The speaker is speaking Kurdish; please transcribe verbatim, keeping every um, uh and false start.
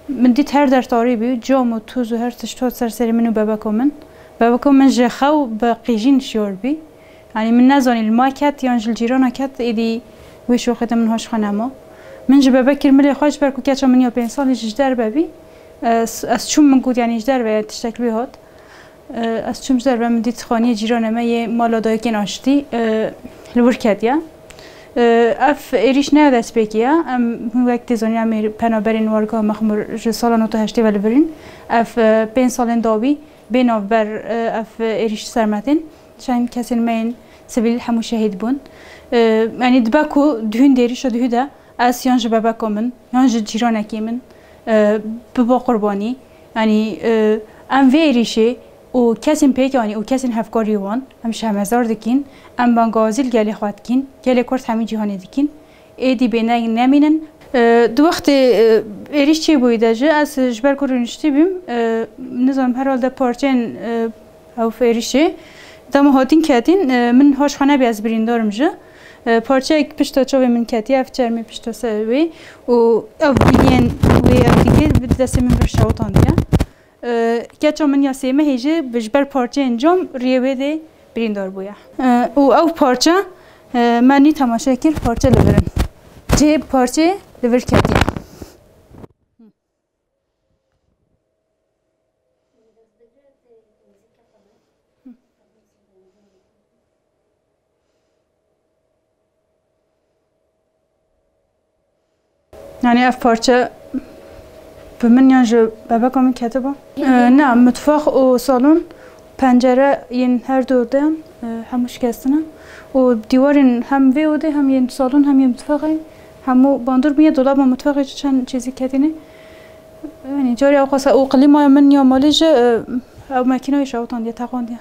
Min dît her der tarî bî, cam û toz û her tişt hat ser serê min û bebeka min. Bebeka min ji xew bi qîjîn şiyar bî. Yanî min nezanî li ma ket yan ji li cîrana ket, êdî wê şoxê de min hoş xwe nema. Min ji bebekî milê xwe ji ber ku keça min ya pênc salî ji derve bî. Ez, ez çûm, min got, yanî ji derve tiştek li wê hat. Ez çûm ji derve, min dît xaniyê cîranê me yê mala dayikên aştî li wir ketiye. Ev êrîş ne ya destpêkê ye. Em hûn wek tê zanîn, em êr-, penaberên wargeha Mexmûr ji sala nod û heştê ve li vir in. Ev pênc salên dawî bê navber ev êrîş ser me tên. Çend kesên me yên sivîl hemû şehîd bûn. Yanî dibe ku di hûn di êrîşa dihû de ez yan ji bebeka min, yan ji cîranekî min biba qurbanî. Yanî em vê êrîşê û kesên pêk anî û kesên hevkarî wan, em şermezar dikîn, em bangawazî li gelê xwe dikîn, gelê Kurd hemî cîhanê dikîn. Êdî bêdeng nemînin. Di wextê êrîş çêbûyî de jî ez ji ber ku rûniştî bîm, nizanim, herhalde parçeyên ew êrîşê dema hatîn ketîn, min hoş xwe nebî ez birîndar im jî. Parçeyek pişta çavê min ketiye, ev çermê pişta ser wê û ev bîniyên wê ew dîkê bi destê min bir şewitandiye. Keça min ya sêmehê jî bi, ji ber parçeyên cam riyê wê dê birîndar bûye. Û ew parçe, me nî temaşe kir, parçe li vir in. Cihê parçeyê li vir ketiye. Yanî ev parçe bi min yan ji bebeka min ketiba? E, ne, mitfax û salon, pencere yên her du odeyan, e, hemû şikestine. Û dîwarên hem vê odê, hem yên salon, hem yên mitfaxê, hemû bandor bûye. Dolaba mitfaxê jî çend çîzî ketîne. Yanî carî ew qasa û klîmaya min ya malê jî, e, ew makînayê şewitandiye, teqandiye.